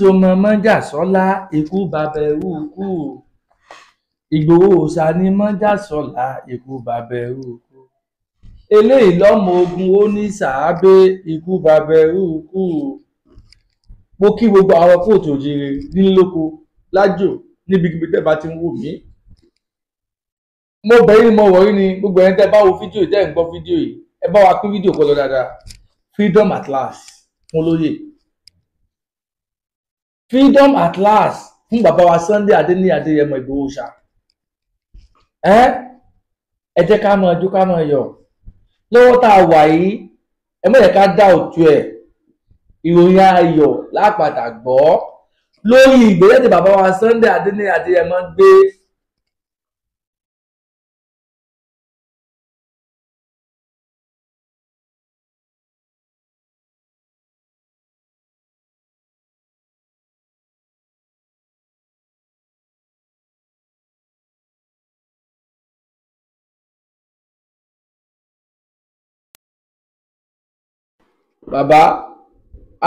so mọ Májàsọ́lá, ikú bàbá ẹrú kú. Ìgbòho Òòṣà ní Májàsọ́lá, ikú bàbá ẹrú kú. Eléyìí lọ́mọ ogun ó ní sàábé, ikú bàbá ẹrú kú. Mo kí gbogbo àwọn kóòtù òjìrè nílòkó lájò níbikíbi tẹ́ bá ti ń wò mí. Mo bẹ̀ yín, mo wọ̀ yín ni gbogbo ẹni tẹ́ bá wo fídíò yìí, tẹ́ ń gbọ́ fídíò yìí, ẹ bá wa pín fídíò kó lọ dáadáa. Freedom at last fún olóyè, freedom at last fún bàbá wa Sunday Adéníyì Adéyẹmọ Ìgbòho Òòṣà. Ẹ jẹ́ ká máa jó, ká máa yọ̀ lọ́wọ́ tá a wà yìí. Ẹ má jẹ́ ká dá òtún ẹ̀. Ìròyìn ayọ̀ lápàdà gbọ́ lórí ìgbésẹ̀ tí bàbá wa Sunday Adéníyì Adéyẹmọ gbé. Bàbá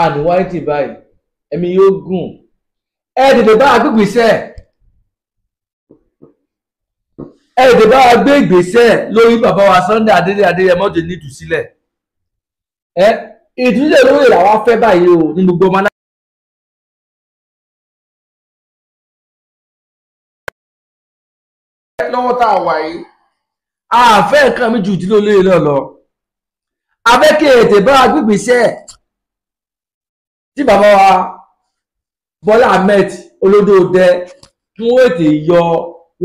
àní wáìtì báyìí, ẹ̀mí yóò gùn. Ẹ tètè bá a gbé ìgbésẹ̀, ẹ tètè bá a gbé ìgbésẹ̀ lórí bàbá wa Sunday Adéníyì Adéyẹmọ tó ní ìtúsílẹ̀. Ẹ ìtúsílẹ̀ lórí làwa fẹ́ báyìí o ní gbogbo ọmọ lọ́wọ́ tá a wà yìí. Àfẹ́ nǹkan mi ju ìdílé olóyè náà lọ. Abẹ́kẹ̀ ètè bá gbígbèsẹ̀ tí bàbá wa Bọ́lá Ahmed Olódódẹ kí wọ́n ètè yọ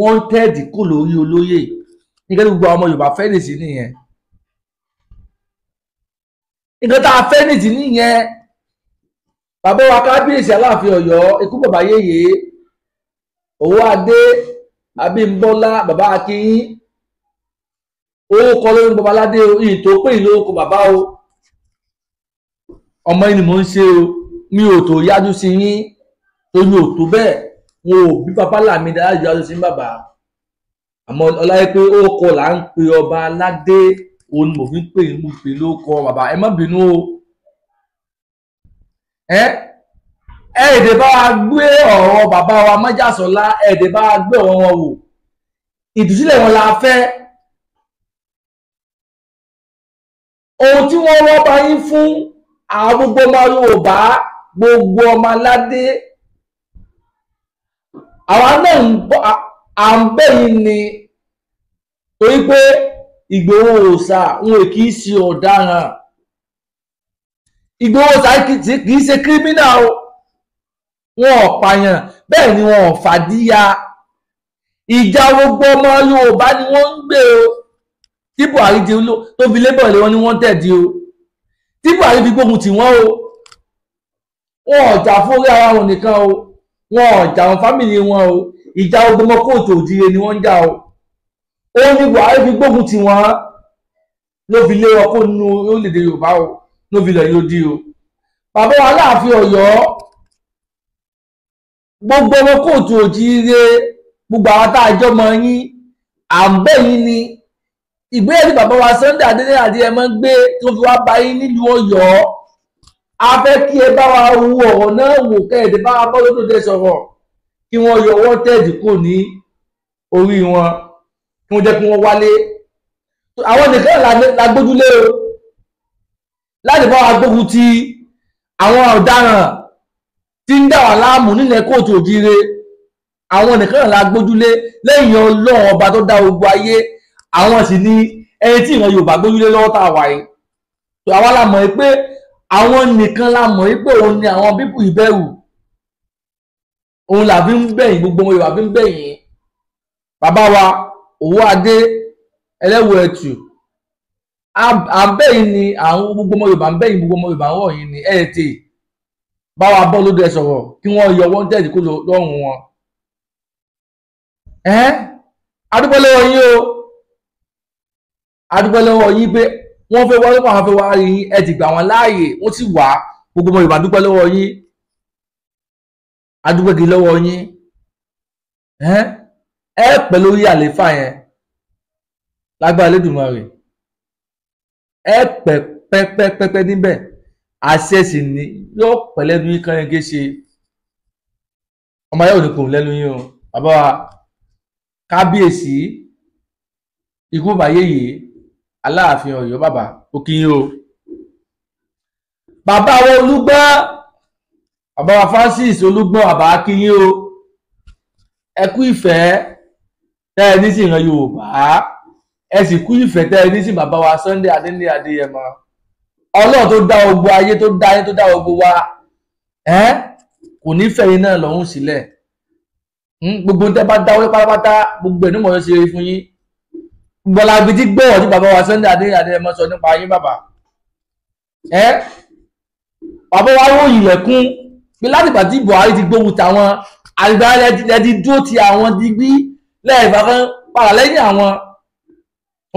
wanted kò lórí olóyè. Nígbà tí gbogbo àwọn ọmọ Yorùbá fẹ́ nìsí nìyẹn, nǹkan tá a fẹ́ nìsí nìyẹn. Bàbá wa kábíyèsí Aláàfin Ọ̀yọ́, ikú bàbá yèyé Owó Adé Abímbọ́lá, bàbá Akínyìn, owó kọ lórí babaládé o, ìyìn tó pè ní lórúkọ bàbá o. Ọmọ yìí ni mò ń ṣe o, mi ò tó yájú sí yín tó mi ò tó bẹ́ẹ̀. Wọn ò bí bàbá làmì dájú yájú sí bàbá. Àmọ́ ọláyé pé ó kọ là ń pe ọba aládé, òun ni mo fi ń pè ní, mo pè lórúkọ bàbá, ẹ má bínú o. Ẹ èdè bá wa gbé ọ̀rọ̀ bàbá wa Májàsọ́lá, èdè bá wa gbé ọ̀rọ̀ wọn wò, ìtúsílẹ̀ wọn la fẹ́. Ohun tí wọ́n wọ́n bá yín fún àwọn gbogbo ọmọ Yorùbá, gbogbo ọmọ aládé, àwa náà à ń bẹ̀ yín ni, torí pé Ìgbòho Òòṣà wọn kì í ṣe ọ̀daràn. Ìgbòho Òòṣà kì í ṣe kírímínà o, wọn ò pààyàn, bẹ́ẹ̀ ni wọn ò fàdíyà. Ìjà gbogbo ọmọ Yorùbá ni wọ́n ń gbé o. Tí Buhari di tó fi lébọ̀ lé wọn ni wọ́n tẹ̀dí o, tí Buhari fi gbógun tì wọ́n o. Wọn ò jà fún orí ara wọn nìkan o, wọn ò jà wọn fámìlì wọn o, ìjà ogun ọmọ kóòtù òjìire ni wọ́n ń jà o. Ó ní Buhari fi gbógun tì wọ́n ló fi lé wọn kó nínú orílẹ̀-èdè Yorùbá o, ló fi lọ yóò di o. Bàbá wa Aláàfin Ọ̀yọ́, gbogbo ọmọ kóòtù òjìire, gbogbo àwọn tá a jọ mọ yín, à ń bẹ̀ yín ni. Ìgbéyàwó tí bàbá wa Sunday Adéníyì Adéyẹmọ gbé tó fi wá bá yín nílùú Ọ̀yọ́, a fẹ́ kí ẹ bá wa wo ọ̀rọ̀ náà wò, kẹ́ẹ̀dé bá wa bọ́ lódòdó sọ̀rọ̀ kí wọ́n yọ wanted kò ní orí wọn, kí wọ́n jẹ́ kí wọ́n wálé. Àwọn nìkan la gbójúlé o láti bá wa gbógun ti àwọn ọ̀daràn tí ń dà wá láàmú nílẹ̀ kóòtù òjíire. Àwọn nìkan la gbójúlé lẹ́yìn Ọlọ́run ọba tó dá gbogbo ayé. Àwọn sì ní ẹni tí ìran Yorùbá gbójúlé lọ́wọ́ tá a wà yìí. Àwa la mọ̀ pé àwọn nìkan la mọ̀ pé òun ni àwọn bíbù ìbẹ̀rù, òun là fi ń bẹ̀yìn, gbogbo ọmọ Yorùbá fi ń bẹ̀yìn. Bàbá wa Owó Adé Ẹlẹ́wù Ẹ̀tù, à ń bẹ̀yìn ni, àwọn gbogbo ọmọ Yorùbá ń bẹ̀yìn, gbogbo ọmọ Yorùbá ń rọ̀ yín ni. Ẹ̀ tè bá wa bọ́ lóde sọ̀rọ̀ kí wọ́n yọ wanted kó lọ́rùn wọn. Adúpẹ́ lọ́wọ́ yín o, adúpẹ́ lọ́wọ́ yín pé wọ́n fẹ́ wá lọ́pọ̀, àwọn fẹ́ wá rí yín, ẹ ti gbà wọ́n láàyè, wọ́n sì wá. Gbogbo ọmọ Yorùbá dúpẹ́ lọ́wọ́ yín, adúpẹ́ kì í lọ́wọ́ yín. Ẹ pẹ́ lórí àlééfà yẹn lágbára Elédùmarè, ẹ pẹ́ pẹ́pẹ́pẹ́pẹ́ níbẹ̀, àṣẹ sì ni yóò pẹ́ lẹ́nu yín kán yẹn ké ṣe. Ọmọ ayé ò ní kùn lẹ́nu yín o. Bàbá wa kábíyèsí ikú bàyé yìí Aláàfin Ọ̀yọ́, bàbá ó kí yín o. Bàbá wa Olúgbọ́n, bàbá wa Francis Olúgbọ́n, bàbá kí yín o. Ẹ kú ìfẹ́ tẹ́ ẹ ní sí ìran Yorùbá, ẹ sì kú ìfẹ́ tẹ́ ẹ ní sí bàbá wa Sunday Adéníyì Adéyẹmọ. Ọlọ́run tó dá gbogbo ayé, tó dá ayé, tó dá gbogbo wa, kò ní fẹ́ yín náà lọ́hùn sílẹ̀. Gbogbo tẹ́ bá dáwọ́ pátápátá, gbogbo ẹ̀ ní mọ̀ ṣe fún yín. Gbọ́lá ibi tí gbọ́wọ́ tí bàbá wa Sunday Adéníyì Adéyẹmọ sọ nípa yín bàbá. Bàbá wa ròyìn ilẹ̀kùn pé látìgbà tí Buhari ti gbógun tàwọn àgbà lẹ́ti dúró ti àwọn digbí lẹ́ẹ̀fà kan padà lẹ́yìn àwọn.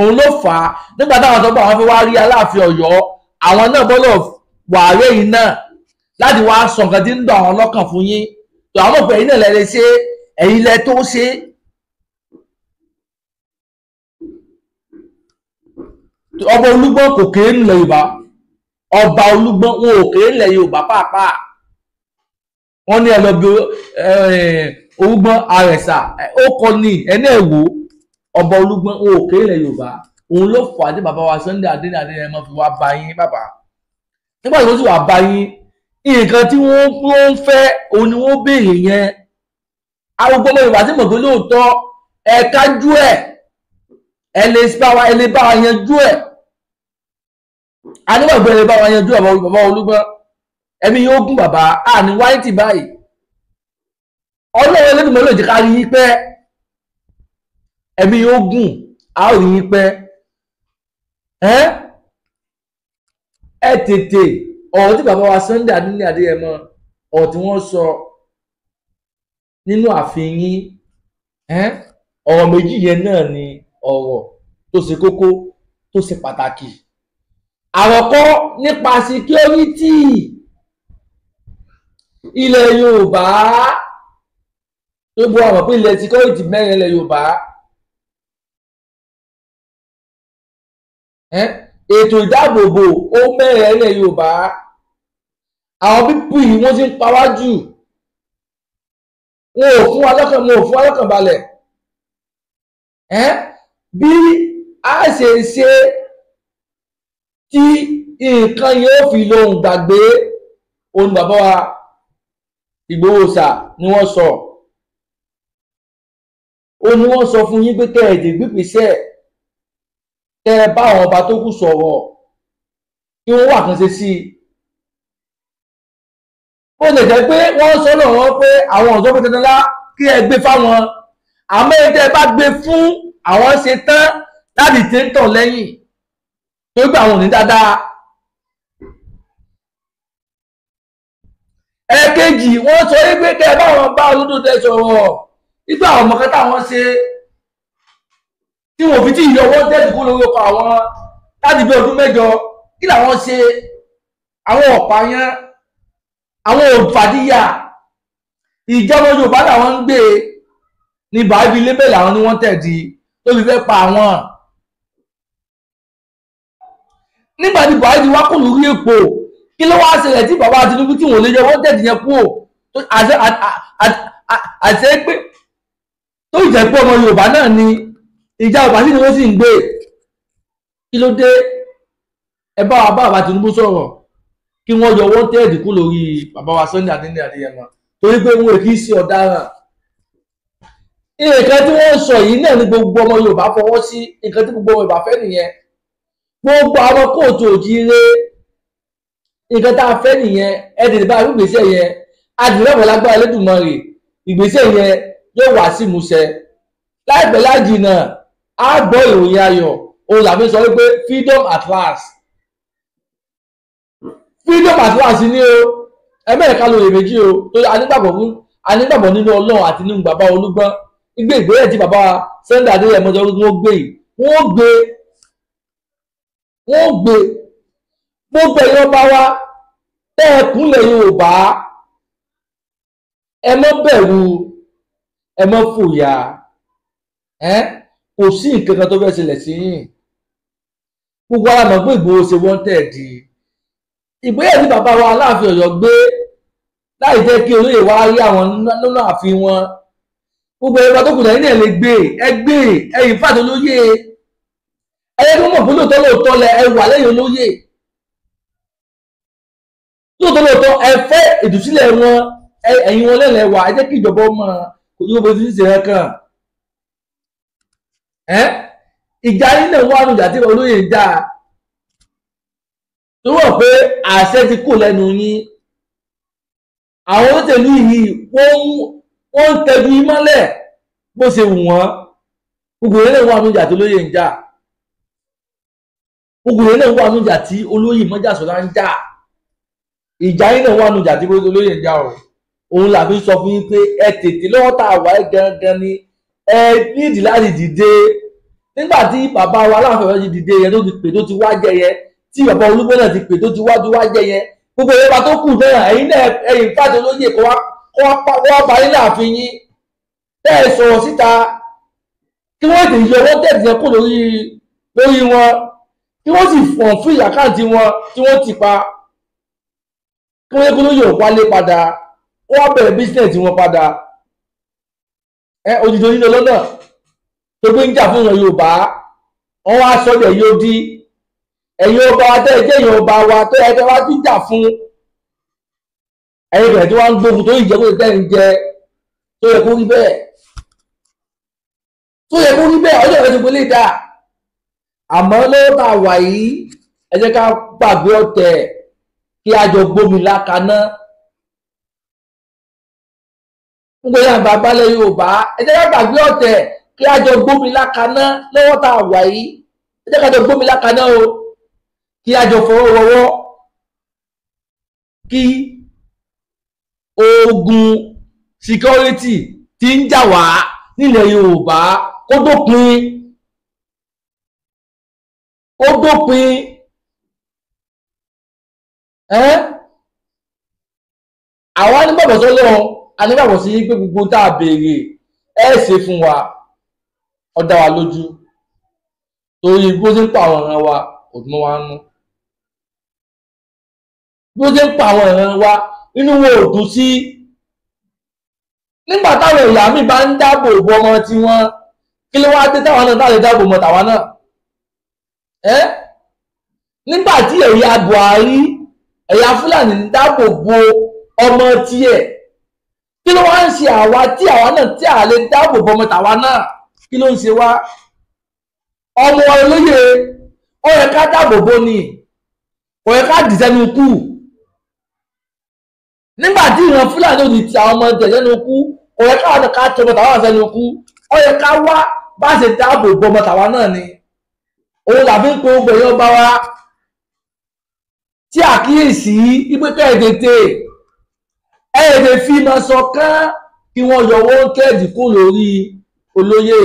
Òun ló fà á nígbà táwọn sọ pé àwọn fi wá rí Aláàfin Ọ̀yọ́, àwọn náà gbọ́dọ̀ wà lẹ́yìn náà láti wá sọ nǹkan tí ń dùn àwọn lọ́kàn fún yín. Tó àwọn òpè ẹ̀yin náà lẹ lè ṣe, ẹ̀yin lẹ tó ṣe. Ọba Olúgbọ́n kò kéré nílẹ̀ Yorùbá. Ọba Olúgbọ́n wọn ò kéré nílẹ̀ Yorùbá pàápàá. Wọ́n ní ẹ lọ bí Olúgbọ́n Àrẹ̀sà ó kọ ní ẹni ẹ̀ wò. Ọba Olúgbọ́n wọn ò kéré nílẹ̀ Yorùbá. Òun ló fà á tí bàbá wa Sunday Adéníyì Adéyẹmọ fi wá bá yín bàbá. Nígbà tí wọ́n sì wá bá yín, nǹkan tí wọ́n ń fẹ́ òun ni wọ́n béèrè yẹn. Arúgbó ọmọ Yorùbá tí mọ̀ pé lóòótọ́ ẹ kájú ẹ̀, ẹ lè bá wa yanjú ẹ̀. Anígbàgbọ́ ẹ lè bá wa yanjú ẹ̀ bàbá Olúgbọ́n. Ẹ̀mí yóò gún bàbá, à ní wáyé tì báyìí. Ọlọ́run Ẹlẹ́dùmarè ló jẹ́ ká rí yín pẹ́. Ẹ̀mí yóò gùn, a ó rí yín pẹ́. Ẹ tètè ọ̀rọ̀ tí bàbá wa Sunday Adéníyì Adéyẹmọ, ọ̀rọ̀ tí wọ́n sọ nínú ààfin yín, ọ̀rọ̀ méjì yẹn náà ni ọ̀rọ̀ tó ṣe kókó, tó ṣe pàtàkì. Àkọ́kọ́ nípa security ilẹ̀ Yorùbá, tó gbọ́ àwọn pé ilẹ̀ security mẹ́rin ilẹ̀ Yorùbá. Ètò ìdáàbòbò ó mẹ́rin ilẹ̀ Yorùbá. Àwọn pípù yìí wọ́n ti ń pa wá jù. Wọn ò fún wa lọ́kàn, wọn ò fún wa lọ́kàn balẹ̀. Bí a ṣe ṣe tí nǹkan yóò fi lóhùn gbàgbé, òun bàbá wa Ìgbòho ṣà ni wọ́n sọ. Ó ní wọ́n sọ fún yín pé kẹ́ ẹ dè gbígbèsè, kẹ́ ẹ bá àwọn ọba tó kù sọ̀rọ̀ kí wọ́n wà kàn ṣe sí i. Ó lè jẹ́ pé wọ́n sọ náà wọ́n pé àwọn ọ̀dọ́ pé dandan lá kí ẹ gbé fáwọn, àmọ́ ẹ tẹ́ ẹ bá gbé fún àwọn ṣe tán láti tẹ́ ń tọ̀ lẹ́yìn tó gbà àwọn òní dáadáa. Ẹ̀ẹ̀kejì wọ́n sọ wípé kẹ́ ẹ bá wọn bá Olódùdẹ sọ̀rọ̀ nígbà àwọn ọmọ kẹta wọn ṣe tí wọn fi tí ìyọ wọn tẹ̀sí kó lórí ọkọ̀ àwọn láti bí ọdún mẹ́jọ, kí làwọn ṣe? Àwọn ọ̀pá yẹn, àwọn òfàdíyà ìjọba Yorùbá làwọn ń gbé ní bàbí lébẹ̀ làwọn ni wọ́n tẹ̀ di tó fi fẹ́ pa àwọn. Nígbà tí Buhari ti wá kò lórí èpò, kí ló wá ṣẹlẹ̀ tí bàbá Tinubu tí wọ́n lè yọ wọ́n tẹ̀dí yẹn kúrò? Àti pé tó jẹ́ pé ọmọ Yorùbá náà ni ìjà Yorùbá sì ni wọ́n sì ń gbé. Kí ló dé? Ẹ bá wa bá bàbá Tinubu sọ̀rọ̀ kí wọ́n yọ wọ́n tẹ̀dí kú lórí bàbá wa Sunday Adéníyì Adéyẹmọ, torí pé wọn kì í ṣe ọ̀daràn. Nǹkan tí wọ́n sọ yìí náà ni gbogbo ọmọ Yorùbá fọwọ́ sí, nǹkan tí gbogbo ọmọ Yorùbá fẹ́ nìyẹn. Gbogbo àwọn kóòtù òjíire, nǹkan tá a fẹ́ nìyẹn. Ẹ tètè bá ìgbésẹ̀ yẹn, adìrẹ́bọ̀ lágbára Elédùmarè, ìgbésẹ̀ yẹn yóò wá sí ìmúṣẹ láìpẹ́ láìjìnà. Á gbọ́ ìròyìn ayọ̀. Òun làbí sọ wípé freedom at last, freedom at last ni o. Ẹ̀mẹ́ẹ̀ka lóye méjì o, torí anígbàgbọ́ nínú Ọlọ́run àti nínú bàbá Olúgbọ́n. Ìgbé ìgbésẹ̀ tí bàbá Sunday Adéyẹmọ sọ wípé wọ́n gbé yìí, wọ́n gbé, wọ́n gbé. Gbogbo ẹ̀yin ọba wa tẹ́ ẹ kúnlẹ̀ Yorùbá, ẹ má bẹ̀rù, ẹ má fòyà. Kò sí nǹkan kan tó fẹ́ ṣẹlẹ̀ sí yín. Gbogbo ara mọ̀ pé Ìgbòho ṣe wọ́n tẹ̀ di ìgbéyàwó tí bàbá wa Aláàfin Ọ̀yọ́ gbé. láì jẹ́ kí olóyè wá rí àwọn lọ́nà ààfin wọn. Gbogbo ẹ̀rọ tó kù lẹ́yìn náà lè gbé ẹ gbé ẹ̀yìn fàdé olóyè, ẹ̀yẹ tó mọ̀ pé lóòótọ́ lóòótọ́ lẹ ẹ wà lẹ́yìn olóyè, lóòótọ́ lóòótọ́ ẹ fẹ́ ìtúsílẹ̀ wọn, ẹ̀yìn wọn lẹ́lẹ̀ wà. Ẹ jẹ́ kí ìjọba ọmọ kò ní gbogbo ti ń ṣe kan. Ìjà yín náà wà nùjà tí olóyè ń jà, tó wọ̀ pé àṣẹ ti kù lẹ́nu yín. Àwọn olóṣèlú yìí wọ́n ń tẹjú yín mọ́lẹ̀ bó ṣe wù wọ́n. Gbogbo yẹn náà wà nùjà tí olóyè ń jà, gbogbo yẹn náà wà nùjà tí olóyè Mọ́jàsọ́lá ń jà. Ìjà yín náà wà nùjà tí olóyè ń jà o. Òun là fi sọ fún yín pé ẹ tètè lọ́wọ́ tá a wà ẹ́ gangan ni ẹ nídìí láti dìde. Nígbà tí bàbá wa Aláàfin Ọ̀yọ́ ti dìde yẹn, tó ti pè tó ti wá jẹ yẹn, tí bàbá Olúgbọ́n náà ti pè tó ti wá tó wá jẹ yẹn, gbogbo ìjọba tó kù náà ẹ̀yin náà ẹ̀yin fàdé olóyè kó wá bá yín láàfin yín, tẹ́ ẹ sọ̀rọ̀ síta kí wọ́n tètè yọ owó tẹ̀sí yẹn kó lórí wọn, kí wọ́n sì fọ̀n fún ìyàkáǹtì wọn tí wọ́n ti pa, kí wọ́n yẹ kó lóye wálé padà, ó wá bẹ̀rẹ̀ bísíǹnẹ̀sì wọn padà. Ẹ òjijì onílọ lọ́nà tó gbé ń jà fún ìran Yorùbá, wọn wá sọ́dẹ̀ yóò di ẹ̀yin ọba wa tẹ́ ẹ jẹ́ ẹ̀yin ọba wa tó yẹ kẹ́ wá tún jà fún, ẹ̀yin bẹ̀rẹ̀ tí wọ́n ń gbógun tó ìjẹ́ kó tẹ́ ń jẹ, tó yẹ kó rí bẹ́ẹ̀, tó yẹ kó rí bẹ́ẹ̀. Ọjọ́ ìrẹsì gbélé dà. Àmọ́ lọ́wọ́ tá a wà yìí, ẹ jẹ́ ká gbàgbé ọ̀tẹ̀ kí a jọ gbómi lákaná. Gbogbo yẹn àgbà balẹ̀ Yorùbá, ẹ jẹ́ ká gbàgbé ọ̀tẹ̀ kí a jọ gbómi lákaná lọ́wọ́ tá a wà yìí. Ẹ jẹ́ ká jọ gbómi lákaná o, kí a jọ fọwọ́ wọwọ́, kí ogun security tí ń jà wá nílẹ̀ Yorùbá kó dópin, kó dópin. Àwa nígbàgbọ́ sọ́lọ́run, a nígbàgbọ́ sí pé gbogbo tá a béèrè ẹ ṣe fún wa, ó dá wa lójú, torí bó ṣe ń pa àwọn ìran wa kò dùn mọ́ wa nú, bó ṣe ń pa àwọn ìran wa inú wo ò dùn sí. Nígbà táwọn ẹ̀yà mi bá ń dáàbò bo ọmọ tiwọn, kí ló wá dé táwọn náà táwọn lè dáàbò mọ tàwa náà? Nígbà tí ẹ̀yà Buhari, ẹ̀yà Fúlàní ń dáàbò bo ọmọ tiẹ̀, kí ló wá ń ṣe àwa tí àwa náà tí a lè dáàbò bo ọmọ tàwa náà? Kí ló ń ṣe wá? Ọmọ olóyè ó yẹ ká dáàbò bo ni, kò yẹ ká dì sẹ́nu kú. Nígbà tí ìran Fúlàní ò ní ti àwọn ọmọ tẹ̀ sẹ́nu kú, kò yẹ káwọn náà ká tẹ ọmọ tàwa sẹ́nu kú. Ó yẹ ká wá bá ṣe dáàbò bo ọmọ tàwa náà ni. Òun làbí ń pe gbogbo èèyàn bá wa tí àkíyèsí wípé kẹ́ẹ̀dẹ̀tẹ̀ ẹ̀ẹ́dẹ̀ fi máa sọ kán kí wọ́n yọ owó kẹ́ẹ̀dì kó lórí olóyè,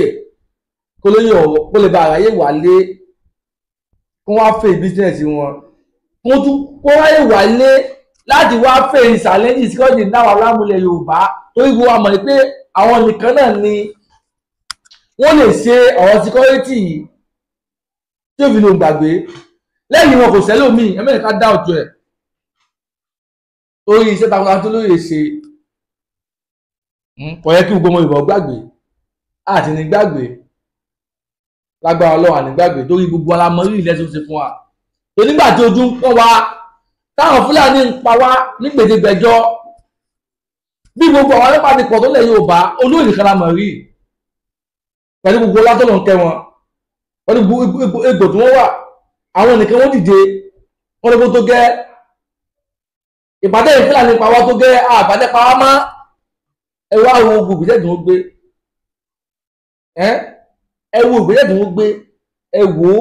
kó lóyè ọ̀wọ́ kó lè bá àráyé wálé, kó wá fẹ́ bísíǹsì wọn, kó tún kó ráyè wálé láti wá fẹ́ ìsàlẹ́jì síkọ́jì náà lámúlẹ̀ Yorùbá, torí gbogbo wa mọ̀ pé àwọn nìkan náà ni wọ́n lè ṣe ọ̀rọ̀ síkọ́rìtì yìí tí ó fi lòun gbàgbé. Lẹ́yìn wọn kò sẹ́lòmíì, ẹ̀mẹ́rin ká dá ọ̀tún ẹ̀ torí iṣẹ́ takuntakun tó lóye ṣe. Kò yẹ kí gbogbo ọmọ Yorùbá gbàgbé, àti ní gbàgbé lágbára Ọlọ́run, àní gbàgbé, torí gbogbo alamọ rí ilẹ̀ tó ṣe fún wa. Tó nígbà tí ojú ń pọ́n wa, táwọn Fúlàní ń pa wá ní gbèdégbèjọ, bí gbogbo àwọn ọlọ́pàá ti pọ̀ tó lẹ̀ Yorùbá, olóyè nìkan la mọ̀ rí pẹ̀lú gbogbo látọ̀nà ń kẹ́ wọn, pẹ̀lú gbogbo egbò tí wọ́n wà, àwọn nìkan wọ́n dìde wọ́n lọ́gbọ́n tó gẹ́ ìpàdé Fúlàní pa wá tó gẹ́ àbádẹ́ pa wá mọ́. Ẹ wá wo gbogbo ìgbésẹ̀ tí wọ́n gbé, ẹ wo ìgbésẹ̀ tí wọ́n gbé, ẹ wò ó.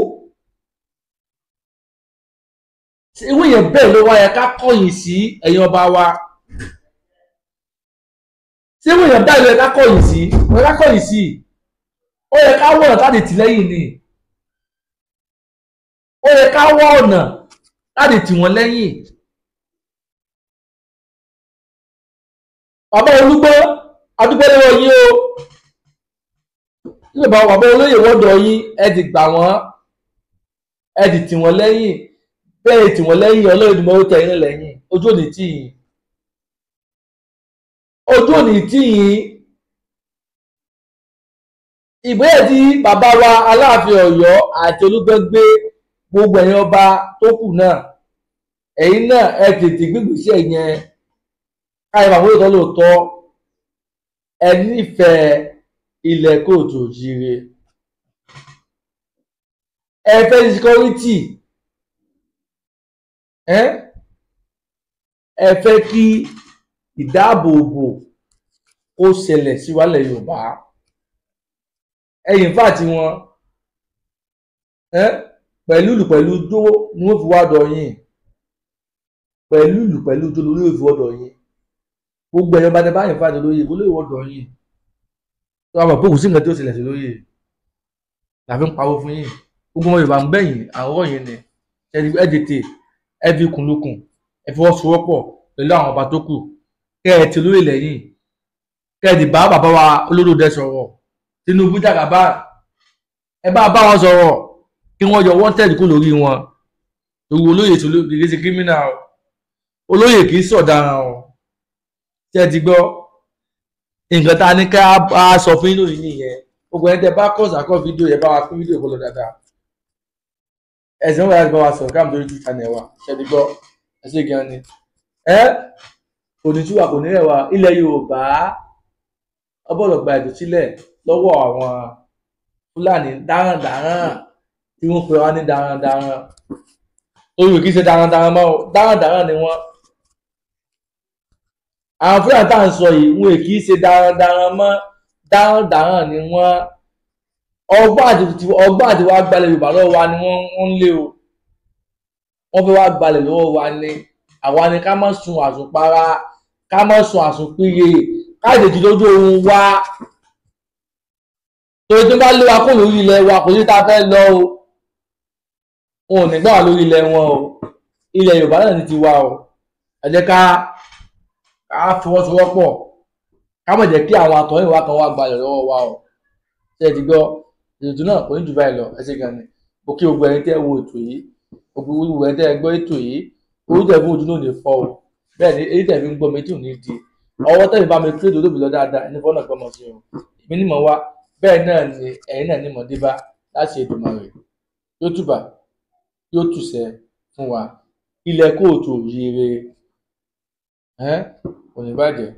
Ìwé yẹn bẹ́ẹ̀ ló wáyé ká kọ̀yìn sí ẹ̀yin ọba wa. Ṣé ìwé yẹn bẹ́ẹ̀ ló yẹ ká kọ̀yìn sí? Ó yẹ ká kọ̀yìn sí. Ó yẹ ká wọ̀nà láti tì lẹ́yìn ni. Ó yẹ ká wọ ọ̀nà láti tì wọ́n lẹ́yìn. Bàbá Olúgbọ́n, adúpẹ́ lọ́wọ́ yín o. Nígbà bàbá olóyè wọ́dọ̀ yín, ẹ ti gbà wọ́n, ẹ ti tì wọ́n lẹ́yìn. Bẹ́ẹ̀ tì wọ́n lẹ́yìn, Ọlọ́run ìdùnmọ́ ó tẹ̀ yín lẹ́yìn, ojú ò ní tì yín. Ojú òní tì yín. Ìgbésẹ̀ tí bàbá wa Aláàfin Ọ̀yọ́ àti Olúgbọ́n gbé, gbogbo ẹ̀yin ọba tó kù náà, ẹ̀yin náà ẹ tètè gbégbèsè yẹn káyọ̀ bàbá òótọ́ lóòótọ́ ẹ nífẹ̀ẹ́ ilẹ̀ kóòtù òjíire, ẹ fẹ́ security, ẹ fẹ́ kí ìdáàbòbò kó ṣẹlẹ̀ sí wálẹ̀ Yorùbá. Ẹ̀yìn fàtí wọn pẹ̀lú ìlú pẹ̀lú ijó ni wọ́n fi wá dọ̀ yín, pẹ̀lú ìlú pẹ̀lú ijó lórí òfin ọ̀dọ̀ yín. Gbogbo ẹ̀yọ́ bá tẹ báyìí fàtí lóye olóyè ọ̀dọ̀ yín tó wà mọ̀ pé kò sí nǹkan tí ó ṣẹlẹ̀ sí lóye làfi ń pawó fún yín. Gbogbo ọmọ Yorùbá ń gbẹ̀yìn àwọ̀ yín ni ẹ tètè ẹ fi kùnlùkùn, ẹ fi wọ́sowọ́pọ̀ pẹ̀lú àwọn ọba tó kù, kẹ́ ẹ ti lóye lẹ́yìn, kẹ́ ẹ ti bá bàbá wa Olódòdẹ sọ̀rọ̀, Tinubu Jagaba, ẹ bá bá wọn sọ̀rọ̀ kí wọ́n yọ wanted kú lórí wọn. Torí olóyè tó lè ṣe criminal, olóyè kì í sọ̀daràn o. Ṣé ẹ ti gbọ́ nǹkan tá a ní ká a sọ fún yín lónìí nìyẹn. Gbogbo ẹni tẹ bá kọ́ sàkọ́ fídíò yẹn, bá wa pín fídíò kó lọ dáadáa. Ẹ̀sìn wọn láti bá wa sọ̀rọ̀ káàmù lórí YouTube channel wa. Ṣé ẹ ti gbọ́? Ẹ ṣe gan ni. Ẹ kò ní túwà kò ní rẹwà. Ilẹ̀ Yorùbá ọbọ̀lọ̀ gba ètò sílẹ̀ lọ́wọ́ àwọn Fúlàní darandaran tí wọ́n pe wá ní darandaran. Torí kì í ṣe darandaran mọ́, darandaran ni wọ́n. Àwọn Fúlàní tá à ń sọ yìí wọn kì í ṣe darandaran mọ́, darandaran ni wọ́n. Ọgbọ́n àti wá gbalẹ̀ Yorùbá lọ́wọ́ wa ni wọ́n ń lé o. Wọ́n fẹ́ wá gbalẹ̀ lọ́wọ́ wa ni. Àwa ni ká má sun àsùnpara, ká má sun àsùnpìyè, ká lè jí lójú oorun wa. Torí tó bá lé wa kó lórí ilẹ̀ wa, kò sí tá a fẹ́ lọ o. Wọn ò ní gbà wá lórí ilẹ̀ wọn o. Ilẹ̀ Yorùbá náà ní tiwa o. Ẹ jẹ́ ká fọwọ́sowọ́pọ̀, ká má jẹ́ kí àwọn àtọ̀hìnwá kan wá gbalẹ̀ lọ́wọ́ wa o. Ṣé ẹ ti gbọ́? Ètò náà kò ní jù báyìí lọ. Ẹ ṣé gan ni. Mo kí gbogbo ẹni tẹ́ wo ètò yìí, gbogbo ẹni tẹ́ gbọ́ ètò yìí, orí tẹ̀ fún ojú náà ní fọ́ o. Bẹ́ẹ̀ ni èyí tẹ̀ fi ń gbọ́ mi tí ò ní di ọwọ́ tẹ̀mí bá mi kéde olóbi lọ dáadáa, ẹni fọ́nà gbọ́mọ sí o. Èmi ní mọ̀ wá, bẹ́ẹ̀ náà ni ẹ̀yin náà ní mọ̀ dé bá láti Èdùmàrè. Yóò tùbà, yóò tùsẹ̀ fún wa. Ilẹ̀ kóòtù òyìnbó kò ní bàjẹ́.